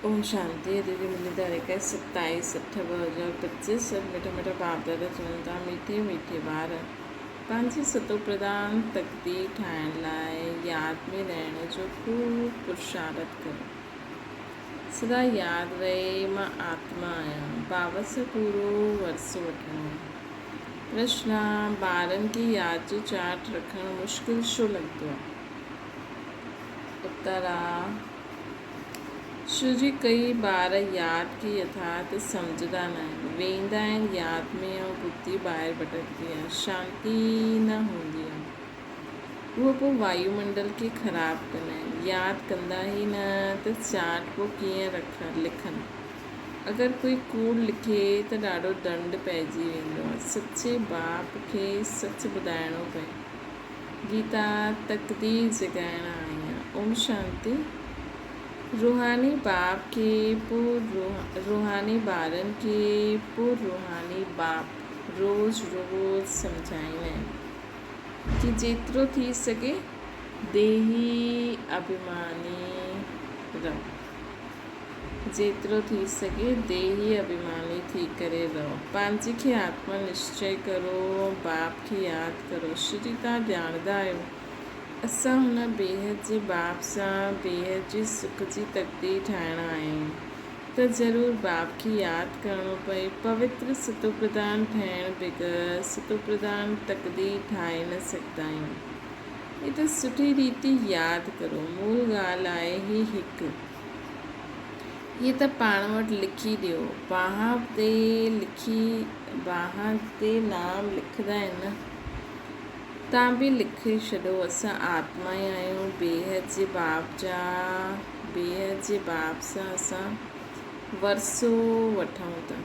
اوم شانتي اڄ جي ملي تاريخ آهي ستائيس اٺ ٻه هزار پچيس سڀ مٺا مٺا باپ دادا چون ٿا ميٺي ميٺي ٻار پنهنجي ستو پرڌان تقدير ٺاهڻ لاء ياد ۾ رهڻ جو خوب پرشارت ڪرو سدا ياد رهي مان آتما آهيان بابا سان پورو ورثو وٺڻو آهي پرشن ٻارن کي ياد جو چارٽ رکڻ مشڪل ڇو لڳندو آهي اتر شو جي ڪئي ٻار ياد کي يٿارٿ سمجهندا ناهن. ويندا آهن ياد ۾ ۽ ٻڌي ٻاهر ڀٽڪندي آهي. شانتي ئي نه هوندي آهي. اهو پوء وايو منڊل کي خراب ڪندا آهن. ياد ڪندا ئي نه ته چارٽ پوء ڪيئن رکن لکن. اگر ڪوئي ڪوڙ لکي ته ڏاڍو ڏنڊ پئجي ويندو آهي. سچي باپ کي سچ ٻڌائڻو پئي. گيتا تقدير جڳائڻ آئي آهيان. اوم شانتي. روحاني باپ کي پو روحاني ٻارن کي پو روحاني باپ روز روز سمجهائيندا آهن ڪي جيترو ٿي سگهي ديهي اڀيماني رهو. جيترو ٿي سگهي ديهي اڀيماني ٿي ڪري رهو. پنهنجي کي آتما نشچي ڪرو ۽ باپ کي ياد ڪرو. شري توهان ڄاڻندا آهيو، اسان هن بيحد جي باپ سان بيحد جي سک جي تقدير ٺاهڻا آهيون ته ضرور باپ کي ياد ڪرڻو پئي. پوتر ستوپرڌان ٺهڻ بغير ستوپرڌان تقدير ٺاهي نه سگهندا آهيون. هي ته سٺي ريت ياد ڪرو. مول ڳالهه آهي هي هڪ. هيء ته پاڻ وٽ لکي ڏيو. باهه تي لکي باهه تي نام لکندا آهن نه. تان به لکي ڇڏو. اسان آتما ئي آهيون بيحد جي باپ جا. بيحد جي باپ سان اسان ورثو وٺون ٿا.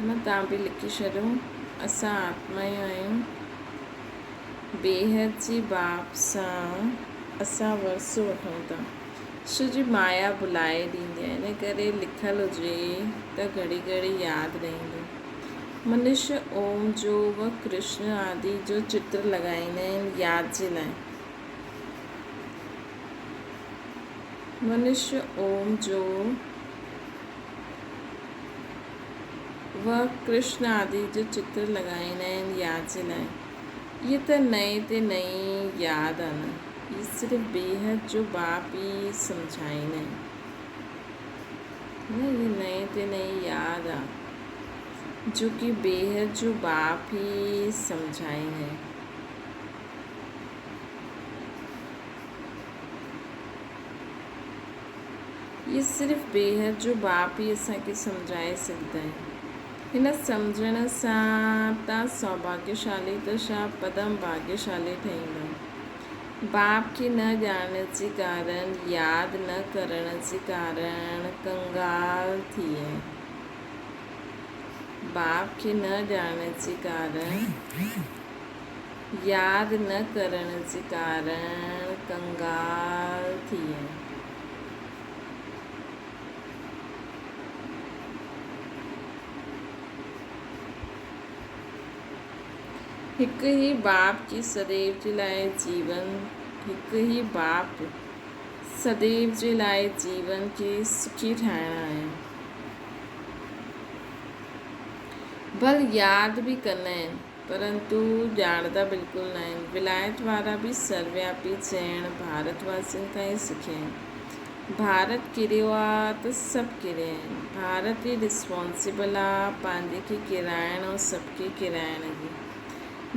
نه تان به لکي ڇڏو. اسان آتما ئي آهيون. بيحد جي باپ سان اسان ورثو وٺون ٿا. شو جي مايا ڀلائي ڏيندي آهي، ان ڪري لکيل هجي ته گهڙي گهڙي ياد رهندو. منشي اوم جو و ڪرشن آدي جو چتر لڳائيندا آهن ياد جي لاء. منشي اوم جو و ڪرشن آدي جو چتر لڳائيندا آهن ياد جي لاء. اهي ته نئين تي نئين ياد آ نه. اهي صرف بيحد جو باپ ئي سمجهائيندا آهن. نه اهي نئين تي نئين ياد آ جو ڪي بيحد جو باپ ئي سمجهائيندا آهن. اهي صرف بيحد جو باپ ئي اسان کي سمجهائي سگهندا آهن. هن سمجهڻ سان تان سوڀاگيشالي ته ڇا پدم ڀاگيشالي ٺهيندؤ. باپ کي نه ڄاڻڻ جي ڪارڻ، ياد نه ڪرڻ جي ڪارڻ ڪنگال ٿئي. باپ کي نه ڄاڻڻ جي ڪارڻ، ياد نه ڪرڻ جي ڪارڻ ڪنگال ٿئي. هڪ ئي باپ جي سديو جي لاء جيون هڪ ئي باپ سديو جي لاء جيون کي سکي ٺاهڻا آهن. ڀل ياد به ڪندا آهن پرنتو ڄاڻندا بلڪل ناهن. ولايت وارا به سروياپي چئڻ ڀارت واسين کان ئي سکيا آهن. ڀارت ڪريو آ ته سڀ ڪريا آهن. ڀارت ئي رسپانسبل آ پنهنجي کي ڪيرائڻ ۽ سڀ کي ڪيرائڻ جي.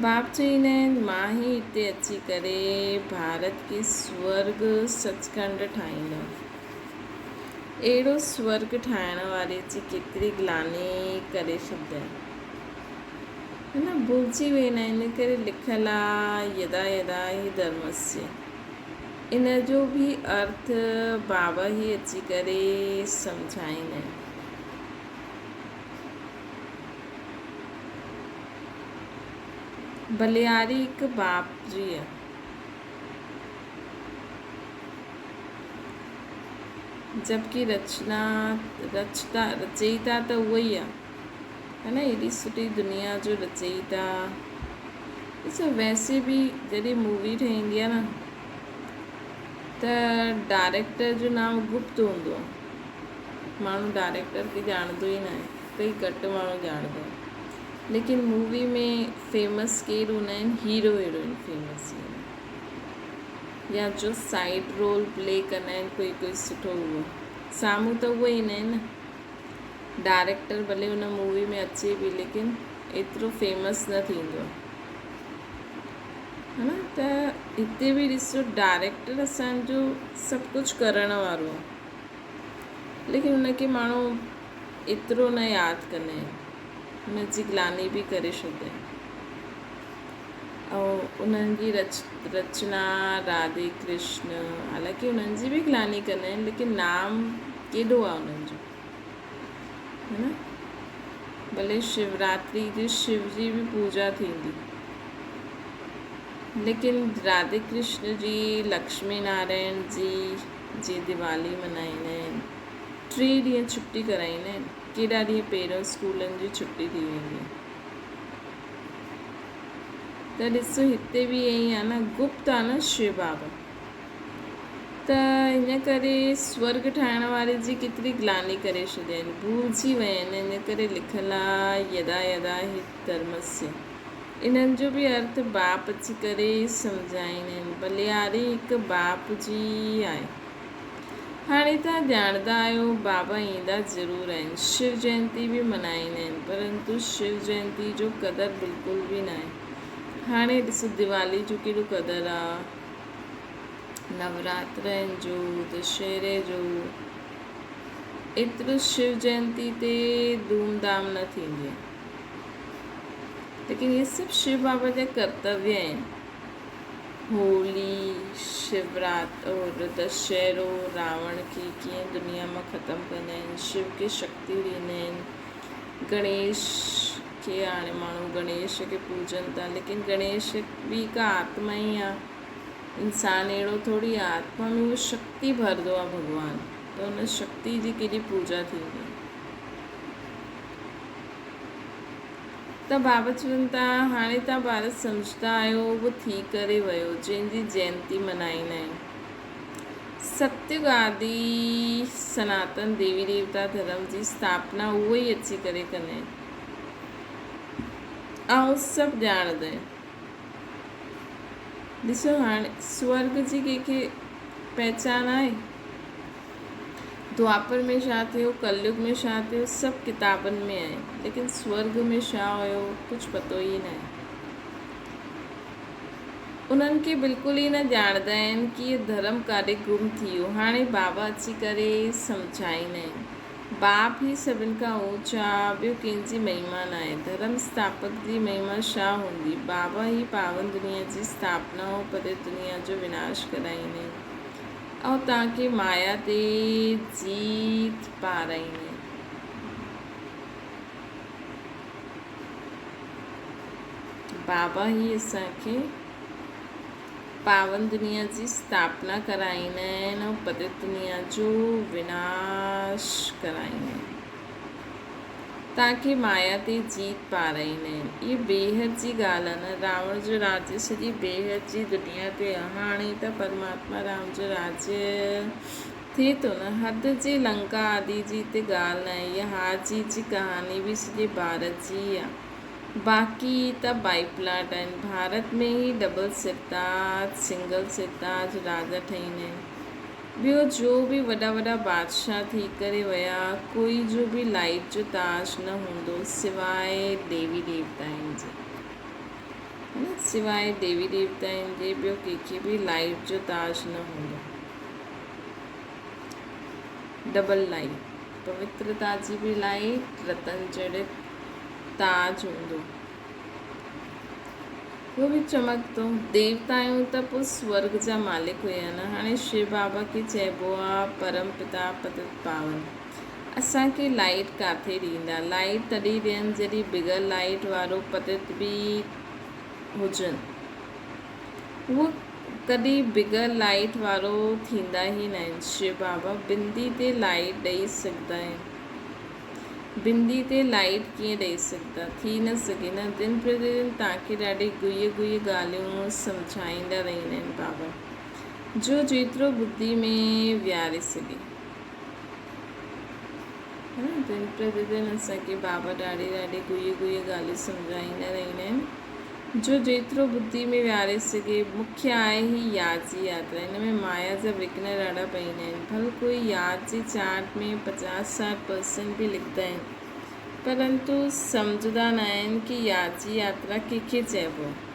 باپ چئيندا آهن مان ئي هتي اچي ڪري ڀارت کي سورڳ سچکنڊ ٺاهيندم. اهڙو سورڳ ٺاهڻ واري جي ڪيتري گلاني ڪري ڇڏيندا آهن. نه ڀلجي ويندا آهن ان ڪري لکيل آ يدا يدا هي ڌرمسيه. ان جو به ارٿ بابا ئي اچي ڪري سمجهائيندا آهن. بلياري هڪ باپ جي آهي. جبڪه رچنا رچتا رچيتا ته اهو ئي آهي. ها نه ايڏي سٺي دنيا جو رچيتا. ڏسو ويسي به جڏهن مووي ٺهندي آهي نه ته ڊائريڪٽر جو نانء گپت هوندو آهي. ماڻهو ڊائريڪٽر کي ڄاڻندو ئي ناهي، ڪئي گهٽ ماڻهو ڄاڻندا آهن. ليڪن مووي ۾ فيمس ڪير هوندا آهن؟ هيرو هيروئن فيمس ٿي ويندا آهن يا جو سائيڊ رول پلي ڪندا آهن ڪوئي ڪوئي سٺو اهو سامهون ته اهي ايندا آهن نه. ڊائريڪٽر ڀلي ان مووي ۾ اچي به ليڪن ايترو فيمس نه ٿيندو آهي. ها نه ته هتي به ڏسو ڊائريڪٽر اسان جو سڀ ڪجهه ڪرڻ وارو آهي ليڪن ان کي ماڻهو ايترو نه ياد ڪندا آهن ان جي گلاني به ڪري ڇڏندا آهن ۽ انهن جي رچ رچنا راڌي ڪرشن حالانڪه انهن جي به گلاني ڪندا آهن ليڪن نام ڪيڏو آهي انهن جو ها نه ڀلي شوراتري جي شو جي به پوڄا ٿيندي ليڪن راڌي ڪرشن جي لڪشمي نارائڻ جي جي ديوالي منائيندا آهن ٽي ڏينهن ڇٽي ڪرائيندا آهن ڪيڏا ڏينهن پهريون اسڪولن جي ڇٽي ٿي ويندي آهي ته ڏسو هتي به ائين ئي آهي نه گپت آهي نه شو بابا ته ان ڪري سورڳ ٺاهڻ واري جي ڪيتري گلاني ڪري ڇڏيائين. ڀلجي ويا آهن. ان ڪري لکيل آ يدا يدا هي ڌرمسيه. انهن جو به ارٿ باپ اچي ڪري سمجهائين آهن. بلياري هڪ باپ جي ئي آهي. هاڻي توهان ڄاڻندا آهيو بابا ايندا ضرور آهن. شو جينتي به منائيندا آهن. پرنتو شو جينتي جو قدر بلڪل به ناهي. هاڻي ڏسو ديوالي جو ڪيڏو قدر آ. نوراترن جو، دشهري جو ايترو شو جينتي تي ڌوم ڌام نه ٿيندي آهي. ليڪن اهي سڀ شو بابا جا ڪرتويه آهن. هولي، شورات اور دشهرو راوڻ کي ڪيئن دنيا مان ختم ڪندا آهن، شو کي شڪتي ڏيندا آهن، گڻيش کي هاڻي ماڻهو گڻيش کي پوڄن ٿا ليڪن گڻيش به هڪ آتما ئي آهي. انسان اهڙو ٿوري آ، آتما ۾ اهو شڪتي ڀرندو آ ڀڳوان ته ان شڪتي جي ڪيڏي پوڄا ٿيندي. ته بابا چون ٿا هاڻي تان ٻار سمجهندا آهيو اهو ٿي ڪري ويو جنهن جي جينتي منائيندا آهيون. ستيگ آدي سناتن ديوي ديوتا ڌرم جي اسٿاپنا اهو ئي اچي ڪري ڪندا آهن. آئون سڀ ڄاڻندو آهيان. ڏسو هاڻي سورڳ جي ڪنهن کي پهچان آهي؟ دوآپر ۾ ڇا ٿيو، ڪليگ ۾ ڇا ٿيو، سڀ ڪتابن ۾ آهي، ليڪن سورڳ ۾ ڇا هيو ڪجهه پتو ئي ناهي. انهن کي بلڪل ئي نه ڄاڻندا آهن ڪي هي ڌرم ڪاڏي گم ٿي ويو. هاڻي بابا اچي ڪري سمجهائيندا آهن. باپ ئي سڀن کان اوچ آ، ٻيو ڪنهن جي مهما ناهي. ڌرم اسٿاپڪ جي مهما ڇا هوندي؟ بابا ئي پاون دنيا جي اسٿاپنا ۽ پتيت دنيا جو وناش ڪرائيندين ۽ توهان کي مايا تي جيت پارائيندين. بابا ئي اسان کي پاون دنيا جي اسٿاپنا ڪرائيندا آهن ۽ پتيت دنيا جو وناش ڪرائيندا آهن. توهان کي مايا تي جيت پارائيندا آهن. اهي بيحد جي ڳالهه آهي نه. راوڻ جو راجيه سڄي بيحد جي دنيا تي آهي. هاڻي ته پرماتما رام جو راجيه ٿئي ٿو نه. حد جي لنڪا آدي جي هتي ڳالهه ناهي. اها هار جيت جي ڪهاڻي به سڄي ڀارت جي ئي آهي. باقي ته بائي پلاٽ آهن. ڀارت ۾ ئي ڊبل سرتاج، سنگل سرتاج راجا ٺهيندا آهن. ٻيو جو به وڏا وڏا بادشاهه ٿي ڪري ويا ڪوئي جو به لائيٽ جو تاج نه هوندو سواء ديوي ديوتائن جي. ها نه سواء ديوي ديوتائن جي ٻيو ڪنهن کي به لائيٽ جو تاج نه هوندو. ڊبل لائيٽ پوترتا جي به لائيٽ رتن جڙت تاج هوندو. اهو به چمڪندو. ديوتا آهيون ته پوء سورڳ جا مالڪ هيا نه. هاڻي شو بابا کي چئبو آ پرم پتا پتت پاون. اسان کي لائيٽ ڪاٿي ڏيندا. لائيٽ تڏهن ڏين جڏهن بغير لائيٽ وارو پتت به هجن. اهو ڪڏهن بغير لائيٽ وارو ٿيندا ئي ناهن. شو بابا بندي تي لائيٽ ڏئي سگهندا آهن. بندي تي لائيٽ ڪيئن ڏئي سگهندا؟ ٿي نه سگهي نه. دن پرتي دن توهان کي ڏاڍي گهي گهي ڳالهيون سمجهائيندا رهندا آهن بابا. جو جيترو ٻڌي ۾ ويهاري سگهي. ها نه دن پرتي دن اسان کي بابا ڏاڍي ڏاڍي گهي گهي ڳالهيون سمجهائيندا رهندا آهن. جو جيترو ٻڌي ۾ ويهاري سگهي. مکيه آهي هي ياد جي ياترا. هن ۾ مايا جا وگهن ڏاڍا پئيندا آهن. ڀل ڪوئي ياد جي چارٽ ۾ پچاس ساٺ پرسنٽ به لکندا آهن پرنتو سمجهندا نه آهن ڪي ياد جي ياترا ڪنهن کي چئبو آهي.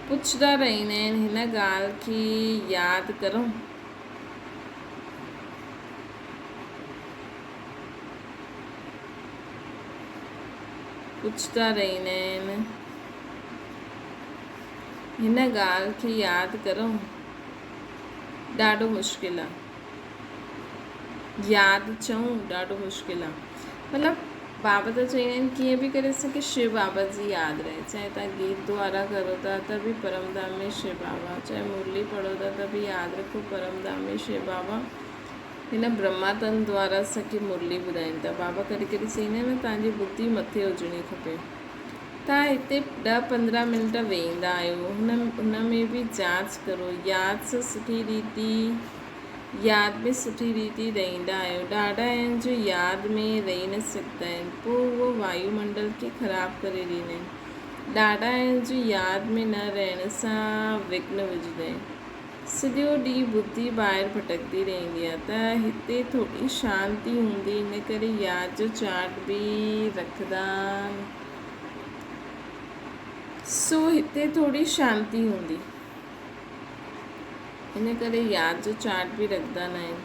پڇندا رهندا آهن هن ڳالهه کي ياد ڪرو. پڇندا رهندا آهن. هن ڳالهه کي ياد ڪرڻ ڏاڍو مشڪل آ. ياد چئون ڏاڍو مشڪل آ. مطلب بابا ته چوندا آهن ڪيئن به ڪري اسان کي شو بابا جي ياد رهي. چاهي توهان گيت دوارا ڪرو ٿا ته به پرم ڌام ۾ شو بابا، چاهي مرلي پڙهو ٿا ته به ياد رکو پرم ڌام ۾ شو بابا. هن برهما تن دوارا اسان کي مرلي ٻڌائين ٿا. بابا ڪڏهن ڪڏهن چئيندا آهن نه توهان جي ٻڌي مٿي هجڻي کپي. توهان هتي ڏهه پندرهن منٽ ويهندا آهيو. هن هن ۾ به جاچ ڪرو. ياد سان سٺي ريتي ياد ۾ سٺي ريتي رهيندا آهيو. ڏاڍا آهن جو ياد ۾ رهي نه سگهندا آهن. پوء اهو وايو منڊل کي خراب ڪري ڏيندا آهن. ڏاڍا آهن جو ياد ۾ نه رهڻ سان وگهن وجهندا آهن. سڄو ڏينهن ٻڌي ٻاهر ڀٽڪندي رهندي آ ته هتي ٿوري شانتي هوندي ان ڪري ياد جو چارٽ به رکندا سو هتي ٿوري شانتي هوندي ان ڪري ياد جو چارٽ به رکندا نه آهن.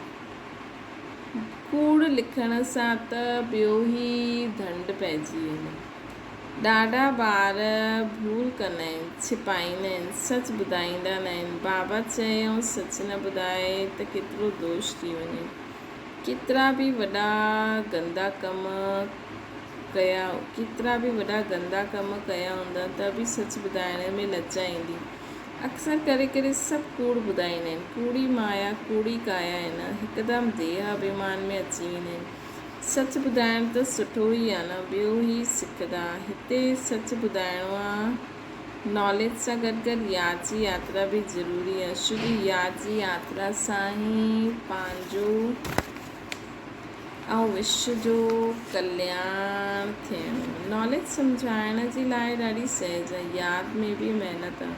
ڪوڙ لکڻ سان ته ٻيو ئي ڌنڊ پئجي ويندو. ڏاڍا ٻار ڀول ڪندا آهن، ڇپائيندا آهن، سچ ٻڌائيندا نه آهن. بابا چئي ۽ سچ نه ٻڌائي ته ڪيترو دوش ٿي وڃي. ڪيترا به وڏا گندا ڪم ڪيا ڪيترا به وڏا گندا ڪم ڪيا هوندا ته به سچ ٻڌائڻ ۾ لڄ ايندي. اڪثر ڪري ڪري سڀ ڪوڙ ٻڌائيندا آهن. ڪوڙي مايا، ڪوڙي ڪايا آهن. هڪدم ديهه اڀيمان ۾ اچي ويندا آهن. سچ ٻڌائڻ ته سٺو ئي آ نه ٻيو هي سکندا هتي سچ ٻڌائڻو آ ناليج سان گڏ گڏ ياد جي ياترا به ضروري آ ڇو جو ياد جي ياترا سان ئي پنهنجو ۽ وشو جو ڪلياڻ ٿيڻو ناليج سمجهائڻ جي لاء ڏاڍي سهج آ ياد ۾ به محنت آ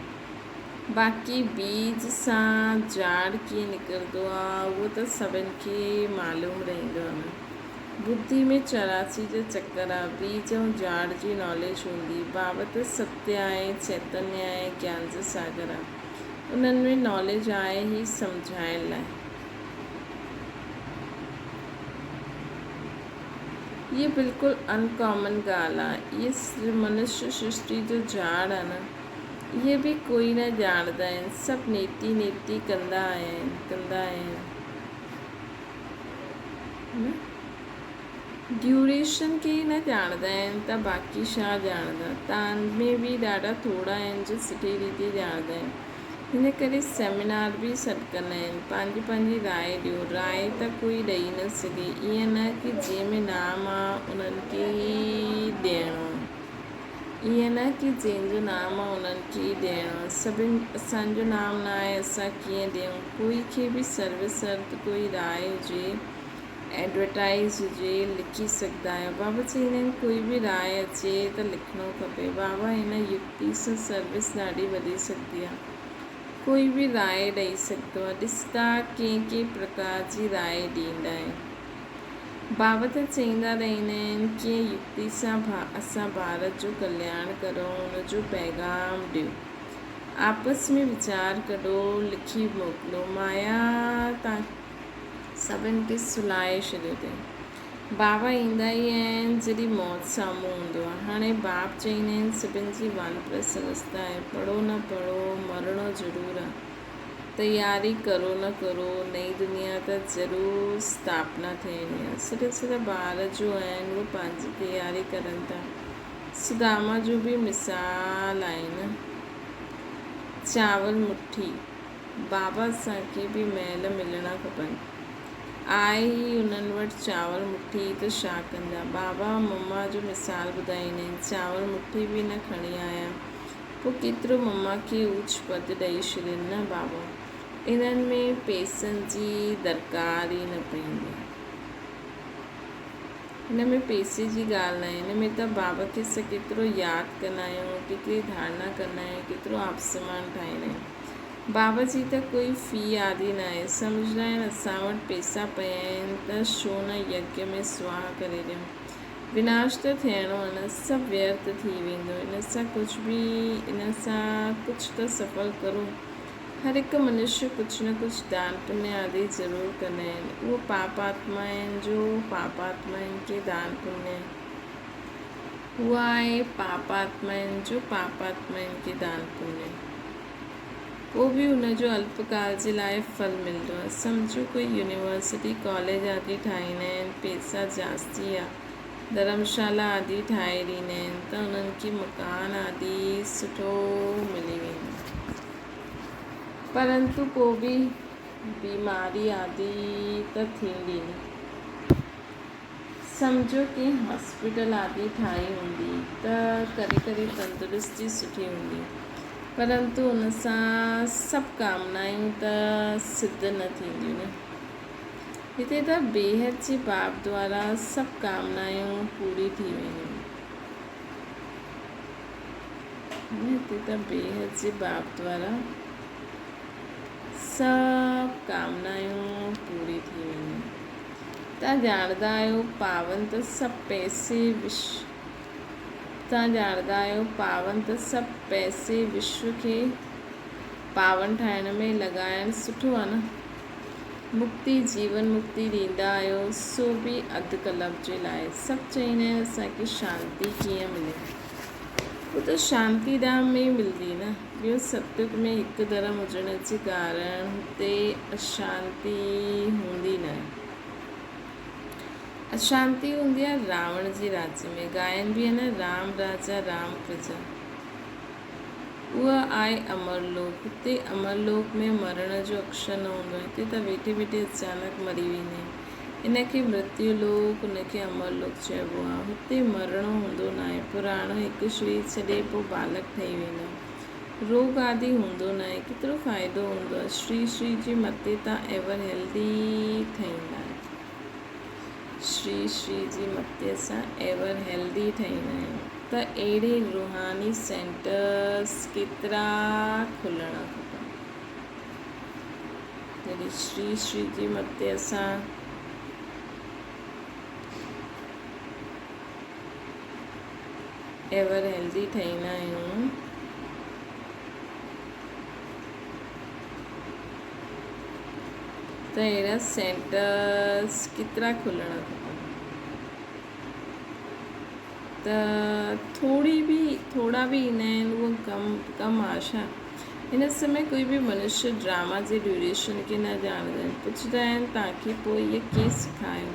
باقي بيج سان جاڙ ڪيئن نڪرندو آ اهو ته سڀن کي معلوم رهندو آ نه. ٻڌي ۾ 84 جا چڪر آ. بيج ۽ جاڙ جي ناليج هوندي. بابا ته ستيه آهي، چيتنيه آهي، گيان جو ساگر آ. انهن ۾ ناليج آهي ئي سمجهائڻ لاء. هيء بلڪل ان ڪامن ڳالهه آ. اهي منشيه سرشٽي جو جاڙ آ نه. اهي به ڪوئي نه ڄاڻندا آهن. سڀ نيتي نيتي ڪندا آيا آهن ڪندا آيا آهن. ڊيوريشن کي ئي نه ڄاڻندا آهن ته باقي ڇا ڄاڻندا. تان ۾ به ڏاڍا ٿورا آهن جو سٺي ريتي ڄاڻندا آهن. ان ڪري سيمينار به سڏ ڪندا آهن. پنهنجي پنهنجي راء ڏيو. راء ته ڪوئي ڏئي نه سگهي. ائين نه ڪي جنهن ۾ نام آ انهن کي ئي ڏيڻو آ. ائين نه ڪي جنهن جو نام آ انهن کي ئي ڏيڻو آ. سڀن اسان جو نام نه آهي اسان ڪيئن ڏيون. ڪوئي کي به سروس ارٿ ڪوئي راء هجي ايڊورٽائيز هجي لکي سگهندا آهيو. بابا چئيندا آهن ڪوئي به راء اچي ته لکڻو کپي. بابا هن يڪتي سان سروس ڏاڍي وڌي سگهندي آ. ڪوئي به راء ڏئي سگهندو آ. ڏسندا ڪئين ڪئين پرڪار جي راء ڏيندا آهن. بابت چئيندا رهندا آهن ڪيئن يڪتي سان اسان ڀارت جو ڪلياڻ ڪرون ان جو پيغام ڏيو. آپس ۾ ويچار ڪڍو لکي موڪلو. مايا تان سڀن کي سلائي ڇڏيو اٿئي. بابا ايندا ئي آهن جڏهن موت سامهون هوندو آهي. هاڻي باپ چئيندا آهن سڀن جي وانپرست اوستا آهي پڙهو نه پڙهو مرڻو ضرور آهي. تياري ڪرو نه ڪرو نئين دنيا ته ضرور اسٿاپنا ٿيڻي آ. سٺا سٺا ٻار جو آهن اهي پنهنجي تياري ڪرن ٿا. سداما جو به مثال آهي نه. چاول مٺي. بابا اسان کي به محل ملڻا کپن. آء ئي انهن وٽ چانور مٺي ته ڇا ڪندا. بابا مما جو مثال ٻڌائيندا آهن. چانور مٺي به نه کڻي آيا. پوء ڪيترو مما کي اوچ پد ڏئي ڇڏين نه بابا. انهن ۾ پئسن جي درڪار ئي نه پوندي. هن ۾ پئسي جي ڳالهه ناهي، هن ۾ ته بابا کي اسان ڪيترو ياد ڪندا آهيون، ڪيتري ڌارڻا ڪندا آهيون، ڪيترو آپ سمان ٺاهيندا آهيون. بابا جي ته ڪوئي في آدي ناهي، سمجهندا آهن اسان وٽ پئسا پيا آهن ته ڇو نه يگيا ۾ سواها ڪري ڏيون. وناش ته ٿيڻو آهي نه، سڀ ويرٿ ٿي ويندو، ان سان ڪجهه به ان سان ڪجهه ته سڦل ڪرو. هر هڪ منشيه ڪجهه نه ڪجهه دان پڃ آدي ضرور ڪندا آهن. اهو پاپ آتمائن جو پاپ آتمائن کي دان پڃ اهو آهي پاپ آتمائن جو پاپ آتمائن کي دان پڃ. پوء به ان جو الپ ڪال جي لاء ڦل ملندو آهي. سمجهو ڪوئي يونيورسٽي، ڪاليج آدي ٺاهيندا آهن، پيسا جاستي يا ڌرمشالا آدي ٺاهي ڏيندا آهن ته انهن کي مڪان آدي سٺو ملي ويندو آهي. پرنتو پوء به بيماري آدي ته ٿيندي نه. سمجهو ڪنهن هاسپيٽل آدي ٺاهي هوندي ته ڪڏهن ڪڏهن تندرستي سٺي هوندي پرنتو ان سان سڀ ڪامنايون ته سڌ نه ٿينديون نه. هتي ته بيحد جي باب دوارا سڀ ڪامنايون پوري ٿي وينديون. هتي ته بيحد جي باب دوارا سڀ ڪامنايون پوري ٿي وينديون. تان ڄاڻندا آهيو پاون ته سڀ پئسي وش تان ڄاڻندا آهيو پاون ته سڀ پئسي وشو کي پاون ٺاهڻ ۾ لڳائڻ سٺو آهي نه؟ مڪتي جيون مڪتي ڏيندا آهيو سو به اڌ ڪلپ جي لاء. سڀ چئيندا آهن اسان کي شانتي ڪيئن ملي؟ هو ته شانتي ڌام ۾ ئي ملندي نه. ٻيو ستيگ ۾ هڪ ڌرم هجڻ جي ڪارڻ هتي اشانتي هوندي ناهي. اشانتي هوندي آهي راوڻ جي راڄ ۾. ڳائين به آهن نه رام راجا رام پرجا. اها آهي امر لوڪ. هتي امر لوڪ ۾ مرڻ جو اڪشر نه هوندو آهي. هتي ته ويٺي ويٺي اچانڪ مري ويندا آهن. ان کي مرتيو لوڪ، ان کي امر لوڪ چئبو آهي. هتي مرڻو هوندو ناهي. پراڻو هڪ شرير ڇڏي پوء بالڪ ٺهي ويندو آهي. روڳ آدي هوندو ناهي. ڪيترو فائدو هوندو آهي. شري شري جي متي تان ايور هيلدي ٺهيندا آهيون. شري شري جي متي سان ايور هيلدي ٺهيندا آهيون. ته اهڙي روحاني سينٽرس ڪيترا کلڻ کپن. جڏهن شري شري جي متي اسان ايور هيلدي ٺهيندا آهيون. ته اهڙا سينٽرس ڪيترا کلڻ کپن. ته ٿوري به ٿورا به ايندا آهن اهو ڪم ڪم آ ڇا؟ هن سمي ڪوئي به منشيه ڊراما جي ڊيوريشن کي نه ڄاڻندا آهن. پڇندا آهن توهان کي پوء اهي ڪنهن سکايو؟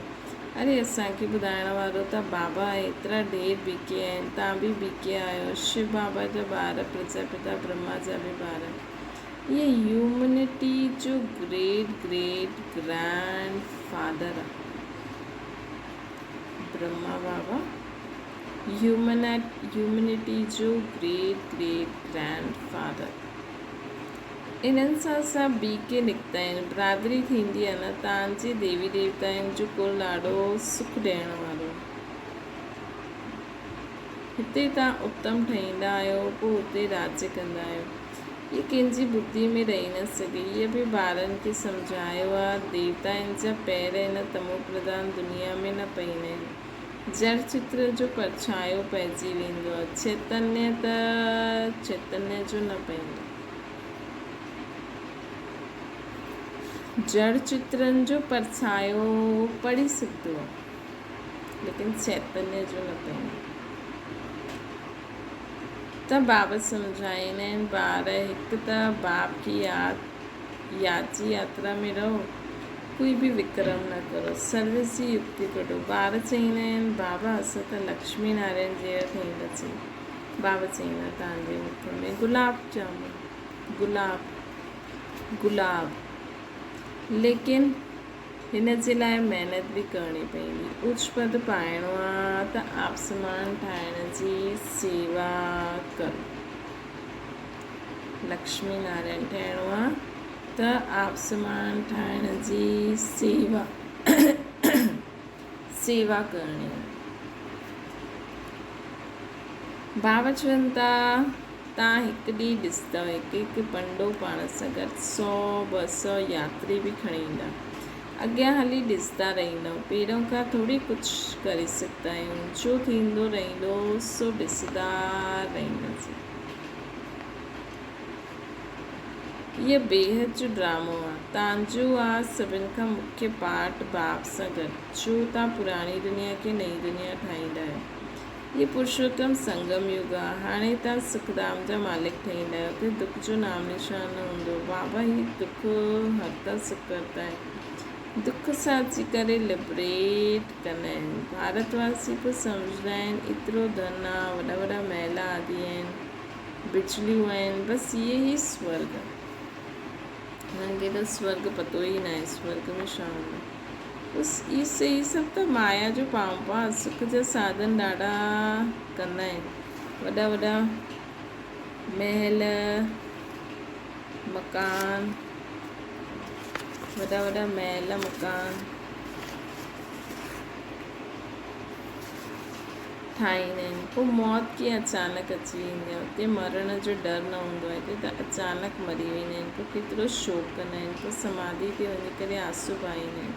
اري اسان کي ٻڌائڻ وارو ته بابا آهي. ايترا ڍير بي ڪي آهن توهان به بي ڪي آهيو. شو بابا جا ٻار پرجاپتا برهما جا به ٻار. اهي هيومنٽي جو گريٽ گريٽ گرينڊ فادر آهي. برهما بابا هيومنٽي جو گريٽ گريٽ گرينڊ فادر. انهن سان اسان بي ڪي نڪتا آهن. برادري ٿيندي آهي نه تان جي ديوي ديوتائن جو ڪل ڏاڍو سک ڏيڻ وارو. هتي تان اتم ٺهيندا آهيو پوء اتي راڄ ڪندا آهيو. هيء ڪنهن جي ٻڌي ۾ رهي نه سگهي. هيء به ٻارن کي سمجهايو آ، ديوتائن جا پير هن تمو پرڌان دنيا ۾ نه پئيندا آهن. جڙ چتر جو پرڇايو پئجي ويندو آ. چيتنيه ته چيتنيه جو نه پئيندو. جڙ چترن جو پرڇايو پڙي سگهندو آ، ليڪن چيتنيه جو نه پئيندو. ته بابت سمجهائيندا آهن، ٻار هڪ ته باپ کي ياد ياد جي ياترا ۾ رهو، ڪوئي به وڪرم نه ڪرو، سروس جي يڪتي ڪڍو. ٻار چئيندا آهن، بابا اسان ته لڪشمي نارائڻ جهڙا ٺهينداسين. بابا چئيندا، توهان جي مک ۾ گلاب جامن، گلاب، گلاب. ليڪن هن جي لاء محنت به ڪرڻي پوندي. اوچ پد پائڻو آ ته آپسمان ٺاهڻ جي سيوا ڪرو. لڪشمي نارائڻ ٺهڻو آ ته آپ سمان ٺاهڻ جي سيوا سيوا ڪرڻي آ. بابا چون ٿا تان هڪ ڏينهن ڏسندؤ هڪ هڪ پنڊو پاڻ سان گڏ سو ٻه سو ياتري به کڻي ايندا. اڳيان هلي ڏسندا رهندؤ. پهريون کان ٿوري ڪجهه ڪري سگهندا آهيون. جو ٿيندو رهندو سو ڏسندا رهنداسين. هيء بيحد جو ڊرامو آ. تانجو آ سڀن کان مکيه پارٽ باپ سان گڏ. ڇو تان پراڻي دنيا کي نئين دنيا ٺاهيندا آهيو. هيء پرشوتم سنگم يگ آ. هاڻي تان سک ڌام جا مالڪ ٺهيندا آهيو. اتي دک جو نام نشان نه هوندو. بابا هي دک هرتا سک ڪرتا آهي. دک سان اچي ڪري لبريٽ ڪندا آهن. ڀارت واسي پوء سمجهندا آهن ايترو ڌن آ، وڏا وڏا محل آدي آهن. بجليون آهن بس اهي ئي سورڳ. هنن کي ته سورڳ پتو ئي ناهي سورڳ ۾ ڇا هوندو. بس هي سڀ ته مايا جو پانپ آ. سک جا ساڌن ڏاڍا ڪندا آهن. وڏا وڏا محل مڪان وڏا وڏا محل مڪان ٺاهيندا آهن. پوء موت ڪيئن اچانڪ اچي ويندي آهي. اتي مرڻ جو ڊر نه هوندو آهي. هتي ته اچانڪ مري ويندا آهن. پوء ڪيترو شوق ڪندا آهن. پوء سماڌي تي وڃي ڪري آنسو بهائيندا آهن.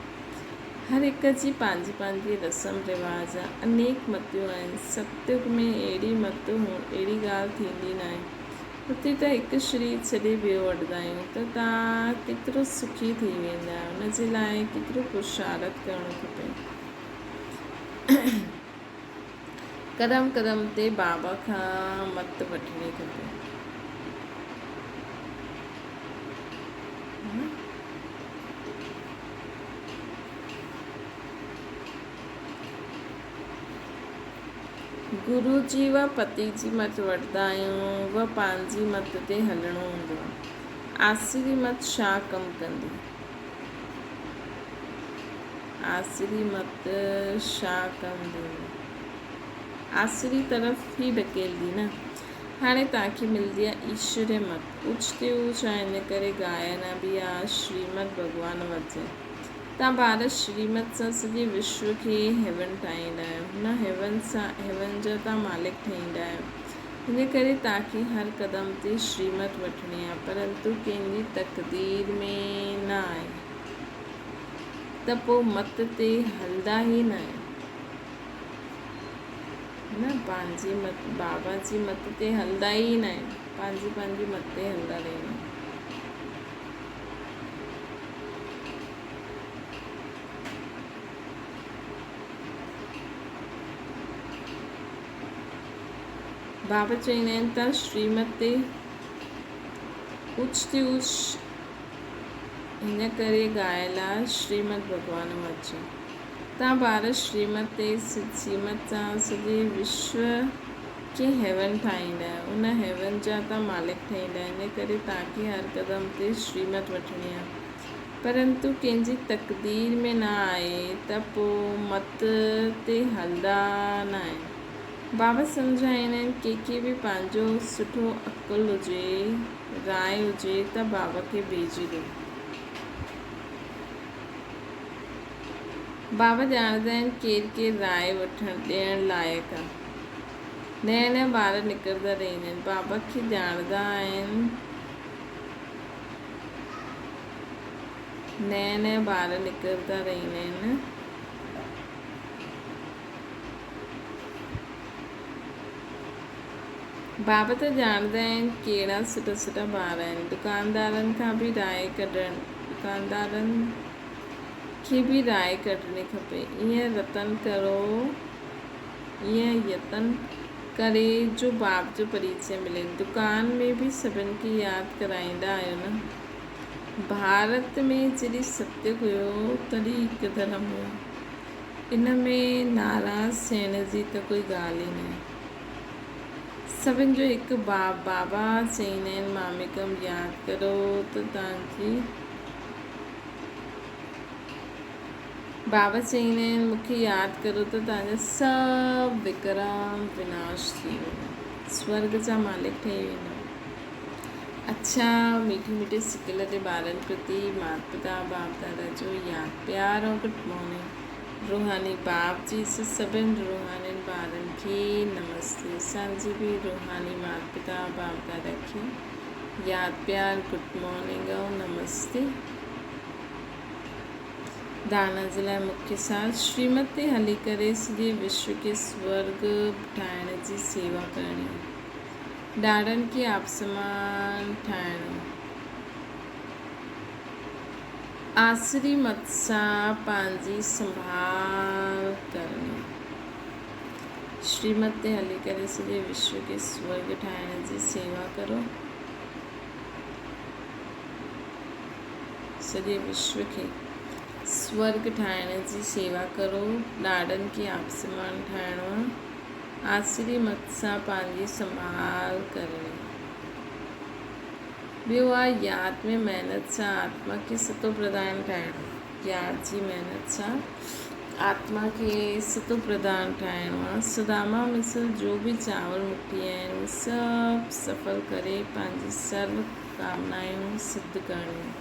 هر هڪ جي پنهنجي پنهنجي رسم رواج آهي. انيڪ متيون آهن. ستيگ ۾ اهڙي مت اهڙي ڳالهه ٿيندي ناهي. اتي ته هڪ شرير ڇڏي ٻيو وٺندا آهيون ته توهان ڪيترو سکي ٿي ويندا آهيو. ان جي لاء ڪيترو پرشارٿ ڪرڻو کپي. قدم قدم تي بابا کان مت وٺڻي کپي. گرو جي و پتي جي مت وٺندا آهيون و پنهنجي مت تي هلڻو هوندو آهي. آسري مت ڇا ڪم ڪندي؟ آسري مت ڇا ڪم ڏيندي؟ آسري طرف ئي ڍڪيلدي نه. هاڻي توهان کي ملندي آ ايشوري مت. اوچتي اوچ آ ان ڪري گاينا به آ شريمت ڀڳوان وچ. توهان ڀارت شريمت سان سڄي وشو کي هيون ٺاهيندا آهيو. هن هيون سان هيون جا توهان مالڪ ٺهيندا آهيو. ان ڪري توهان کي هر قدم تي شريمت وٺڻي آهي. پرنتو ڪنهن جي تقدير ۾ نه آهي ته پوء مت تي هلندا ئي نه آهيو. نه پنهنجي مت بابا جي مت تي هلندا ئي نه آهيو. پنهنجي پنهنجي مت تي هلندا رهندا آهيو. بابا چوندا آهن ته شريمت تي اوچ تي اوچ هن ڪري ڳايل آ شريمت ڀڳوان وچ تان ڀارت شريمت تي شريمت سان سڄي وشو کي هيون ٺاهيندا آهيو ان هيون جا تان مالڪ ٺهيندا آهيو ان ڪري تان کي هر قدم تي شريمت وٺڻي آ پرنتو ڪنهن جي تقدير ۾ نه آهي ته پو مت تي هلندا نه آهن. بابا سمجهائيندا آهن ڪنهن کي به پنهنجو سٺو عقل هجي، راء هجي ته بابا کي ڀيجي ڏي. بابا ڄاڻندا آهن ڪير ڪير راء وٺڻ ڏيڻ لائق آ. نيا نيا ٻار نڪرندا رهندا آهن. بابا کي ڄاڻندا آهن. نيا نيا ٻار نڪرندا رهندا آهن. بابا ته ڄاڻندا آهن ڪهڙا سٺا سٺا ٻار آهن. دڪاندارن کان به راء ڪڍڻ دڪاندارن کي به راء ڪڍڻي کپي. ائين رتن ڪرو ائين يتن ڪري جو باپ جو پريچي ملين. دڪان ۾ به سڀن کي ياد ڪرائيندا آهيو نه. ڀارت ۾ جڏهن ستيگ هيو تڏهن هڪ ڌرم هيو. ان ۾ ناراض ٿيڻ جي ته ڪوئي ڳالهه ئي ناهي. سڀن جو هڪ باپ بابا چئيندا آهن ماميڪم ياد ڪرو ته توهان جي بابا چئيندا آهن مون کي ياد ڪرو ته توهان جا سڀ وڪرم وناش ٿي ويندا. سورڳ جا مالڪ ٺهي ويندؤ. اڇا ميٺي ميٺي سڪل تي ٻارن پرتي مات پتا باپ دادا جو ياد پيار ۽ گڊ مارننگ روحاني باپ جي سڀن روحانين ٻارن کي نمستي اسان جي به روحاني مات پتا باپ دادا کي ياد پيار گڊ مارننگ ۽ نمستي. دانا جي لاء مکيه ساز شريمت تي هلي ڪري سڄي وشو کي سورڳ ٺاهڻ جي سيوا ڪرڻي آهي. ڏاڙهن کي آپسمان ٺاهڻو. آسري مت سان پنهنجي سنڀال ڪرڻي. شريمت تي هلي ڪري سڄي وشو کي سورڳ ٺاهڻ جي سيوا ڪرو. سڄي وشو کي سورڳ ٺاهڻ جي سيوا ڪرو. ڏاڙهن کي آپسمان ٺاهڻو. آسري مت سان پنهنجي سنڀال ڪرڻي. ٻيو آ ياد ۾ محنت سان آتما کي ستو پرڌان ٺاهڻ. ياد جي محنت سان آتما کي ستو پرڌان ٺاهڻو آ. سداما مثل جو به چانور مٺي آهن اهي سڀ سڦل ڪري پنهنجي سرو ڪامنايون سڌ ڪرڻيون.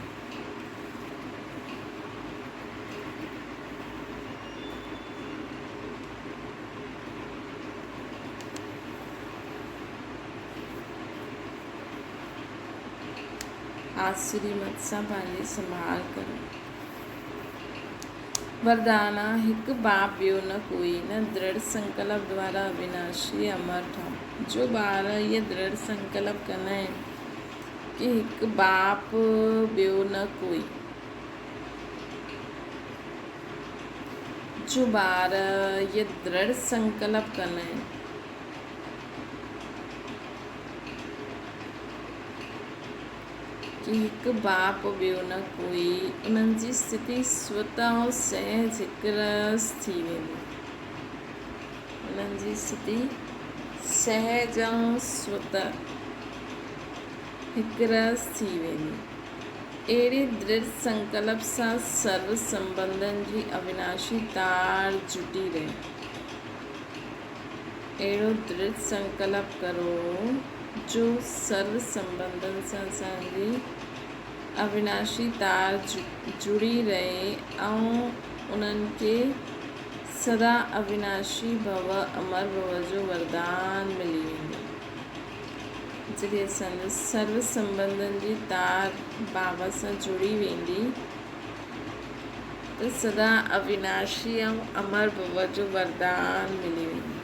آسري مت سان پنهنجي سنڀال ڪريو. وردان آ هڪ باپ ٻيو نه ڪوئي، نه درڙ سنڪلپ دوارا اويناشي امر ٺهو. جو ٻار اهي درڙ سنڪلپ ڪندا آهن ڪي هڪ باپ ٻيو نه ڪوئي. جو ٻار اهي درڙ سنڪلپ ڪندا آهن. ڪي هڪ باپ ٻيو نه ڪوئي، انهن جي اسٿتي سوتا ۽ سهج هڪ رس ٿي ويندي. انهن جي اسٿتي سهج ۽ سوتا هڪ رس ٿي ويندي. اهڙي درڙ سنڪلپ سان سرو سنٻنڌن جي اويناشي تار جٽي رهي. اهڙو درڙ سنڪلپ ڪرو جو سرو سنٻنڌن سان اسان جي اويناشي تار جڙي رهي ۽ انهن کي سدا اويناشي ڀو امر ڀو جو وردان ملي ويندو. جڏهن اسان جو سرو سنٻنڌن جي تار بابا سان جڙي ويندي ته سدا اويناشي ۽ امر ڀو جو وردان ملي ويندو.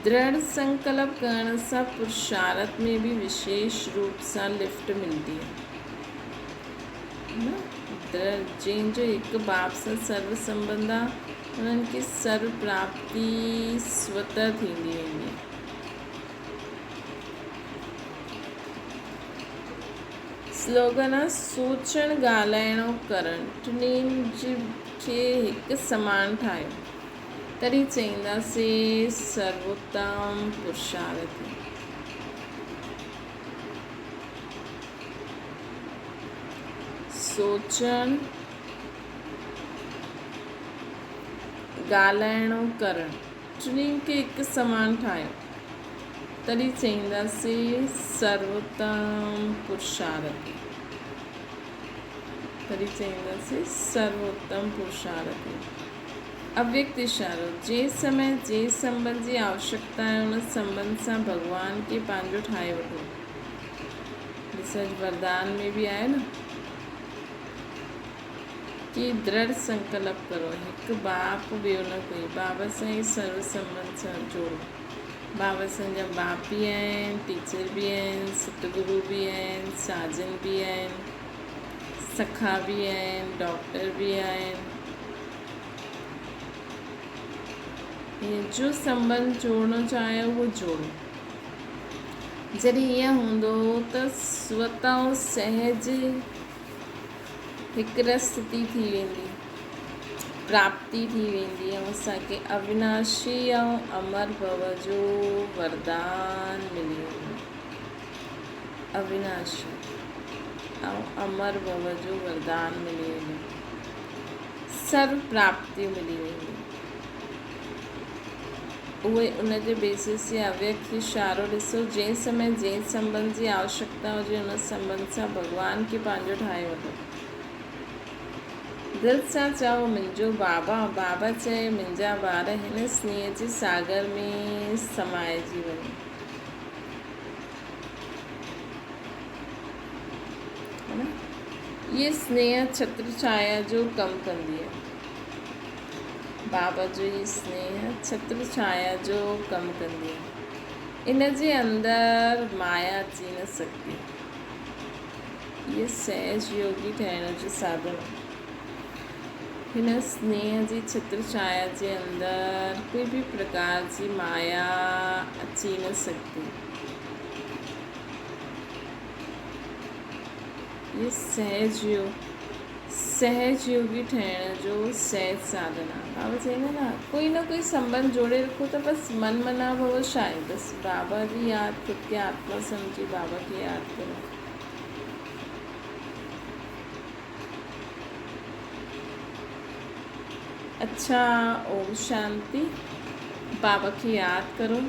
درڙ سنڪلپ ڪرڻ سان پرشارٿ ۾ به وشيش روپ سان لفٽ ملندي آهي. نه درڙ جنهن جو هڪ باپ سان سرو سنٻنڌ آهي، انهن کي سرو پراپتي سوتر ٿيندي ويندي آهي. سلوگن آهي سوچڻ، ڳالهائڻ ۽ ڪرڻ ٽنهي کي هڪ سمان ٺاهيو. تڏهن چئينداسين سروتم پرشارٿي. سوچڻ، ڳالهائڻ ۽ ڪرڻ ٽنهي کي هڪ سمان ٺاهيو، تڏهن چئينداسين سروتم پرشارٿي. تڏهن چئينداسين سروتم پرشارٿي. اويڪت اشارو، جنهن سمي جنهن سنٻنڌ جي آوشڪتا آهي، ان سنٻنڌ سان ڀڳوان کي پنهنجو ٺاهي وٺو. ڏسج وردان ۾ به آهي نه ڪي درڙ سنڪلپ ڪرو، هڪ باپ ٻيو نه ڪوئي. بابا سان ئي سرو سنٻنڌ سان جوڙو. بابا سان جا باپ به آهن، ٽيچر به آهن، ستگرو به آهن، ساجن به آهن، سکا به آهن، ڊاڪٽر به آهن. ائين جو سنٻنڌ جوڙڻو چاهيو اهو جوڙو. جڏهن ائين هوندو ته سوتا ۽ سهج هڪ رس ستي ٿي ويندي، پراپتي ٿي ويندي ۽ اسان کي اويناشي ۽ امر ڀو جو وردان ملي ويندو. اوناشي ۽ امر ڀو جو وردان ملي ويندو. سرو پراپتيون ملي وينديون. اهي ان جي بيسس جي اويڪت اشارو ڏسو، جنهن سمي جنهن سنٻنڌ جي آوشڪتا هجي ان سنٻنڌ سان ڀڳوان کي پنهنجو ٺاهي وٺو. دل سان چئو منهنجو بابا، بابا چئي منهنجا ٻار هن سنيهه جي ساگر ۾ سمائجي وڃو. اهي سنيهه ڇتر ڇايا جو ڪم ڪندي آهي. بابا جو هي سنيهه ڇتر ڇايا جو ڪم ڪندي آهي. ان جي اندر مايا اچي نه سگهندي. اهي سهج يوگي ٺهڻ جو ساڌن آهي. هن سنيهه جي ڇتر ڇايا جي اندر ڪوئي به پرڪار جي مايا اچي نه سگهندي. اهي سهج يوگ سهج يوگي ٺهڻ جو سهج ساڌن آهي. بابا چئيندا نه ڪوئي نه ڪوئي سنٻنڌ جوڙي رکو ته بس من منا ڀو ڇا آهي بس بابا جي ياد خود کي آتما سمجهي بابا کي ياد ڪرو. اڇا اوم شانتي بابا کي ياد ڪرو.